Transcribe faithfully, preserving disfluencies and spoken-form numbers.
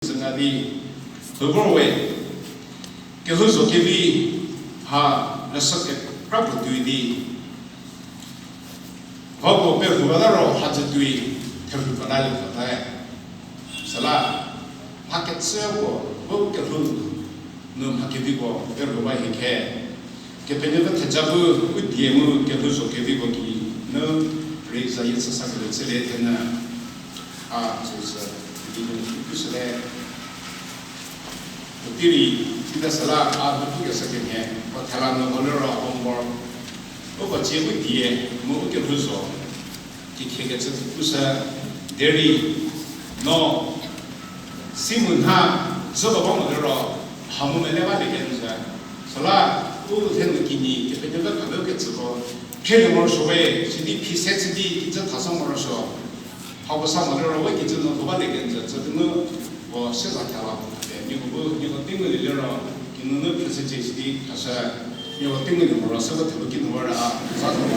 zü nga di, lhou vor we, kelhou zo kevi, ha, leshü kekra puo tuoi di, va puo perhu bata ro ha zü tuoi, therhu bata le bata. Süla, mha kecü puo, bu kelhou nu mha keviko perhu ba hie khe. Kepenuopfü theja bu u die mu kelhou zo keviko ki nu rei zayie chü sa kele chülie thenyü. A, süsü, idi nu pushüle. Puotei rei, sita süla a nu pukeshü kemhie, puo thela nu ho liro homework. Uko cie u die mu u kelhou zo kikhe kecü pushü derei no si mu nha dzü ba ba mo liro ha mu mele balie kenjü. Süla u lhe nu kinyi Kepenuopfü khapeu kecüko phielie morosuo we, sidi phi se chü di kijü thasa morosuo. Hako sa mo liro we kijü nu lhou balie kenjü, tsütuo nu puo se za thela puo te, nieko bu, nieko tei ngulie liro, kinunu phi se chü sidi khashü, nieko tei ngulie morosuo bu thepfu kinu ba ra, za zo mo